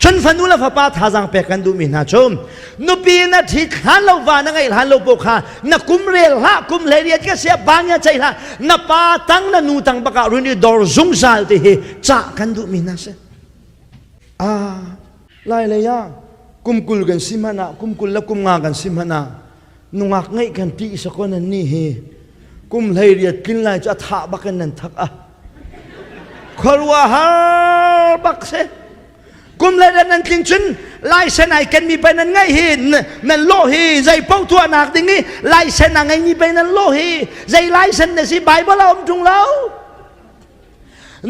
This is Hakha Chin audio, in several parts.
Cun fanu le fapa thazaang pek kan duhmi hna cu nupi na ṭhit hlan lo, va na ngeih hlan lo paoh kha na kum rel hlah, kum 18 ka sia bang ya ceih hlah, na pa tang na nu tang bakah run i dor zungzal ti hi cah kan duhmi hna si. Ah, lai lei ah kum 20 kan si hmanh ah, kum 20 le kum 5 kan si hmanh ah nungak ngeih kan ṭih sakon an ni hi kum 18 tlin lai cu a thah bak in nan thak ah khuaruahhar bak si. Kum le nan tling cun laisen ai kenmi pei nan ngeih hi, nan lawh hi, zei paoh tuahnak ding i laisen a ngeimi pei nan lawh hi. Zei laisen na si? Bible a um ṭung lo.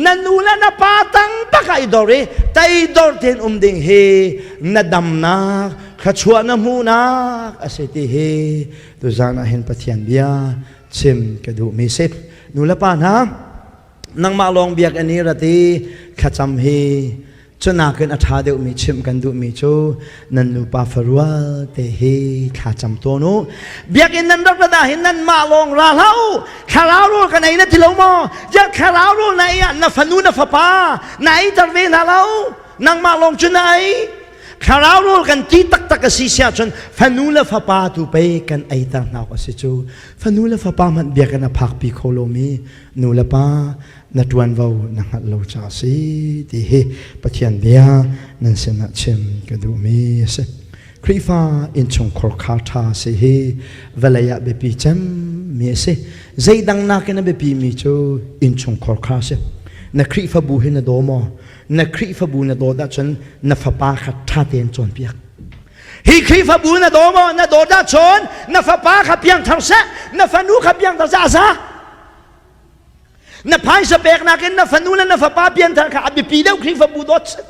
Na nu le na pa tang bak ah i dor i teidor tein um ding hi na damnak thluachuah na hmuhnak a si ti hi tuzaan ah hin Pathian bia chim ka duhmi si. Nu le pa hna, nangmah lawng biakinn i rat i thlacam hi cunakin a ṭha deuhmi chimh kan duhmi cu nan nupa farual te hi thlacam tawn u. Biakinn nan rak rat ah hin nanmah lawng ra hlah u. Thlarau rawl kan ei na ti lo maw? Ja, thlarau rawl na ei ah na fanu na fapa na eiter ve hna lo. Nangmah lawng cu na ei. Thlarau rawl kan ti taktak a si siah cun fanu le fapa tu pei kan eiter hna awk a si cu. Fanu le fapa hmanh biakinn a phakpi kho lomi nu le pa na ṭuanvo na hngalh lo caah a si ti hi Pathian bia nan sinah chim ka duhmi a si. Khrihfa innchungkhar kha ṭha si hi vawlei ah biapi cemmi a si. Zeidang nakin a biapi mi cu innchungkhar kha a si. Na Khrihfabu hi na daw maw? Na Khrihfabu na dawt ahcun na fapa kha ṭha tein cawnpiak. Hi Khrihfabu na daw maw? Na dawt ahcun na fapa kha piangthar seh, na fanu kha piangthar seh, a za. Na phaisa peknak in na fanu le na fapa pianthar kha a biapi deuh. Khrihfabu dawt si.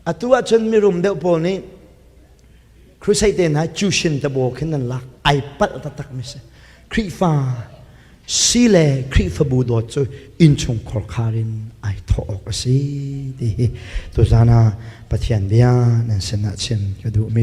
Atu ahcun mirum deuh pawl nih crusade te hna tuition tabo khin nan lak ai palh taktak mi si. Khrihfa si le Khrihfabu dawt cu innchungkhar khar in ai thawh awk a si ti hi tuzan ah Pathian bia nan sinah chim ka duh mi.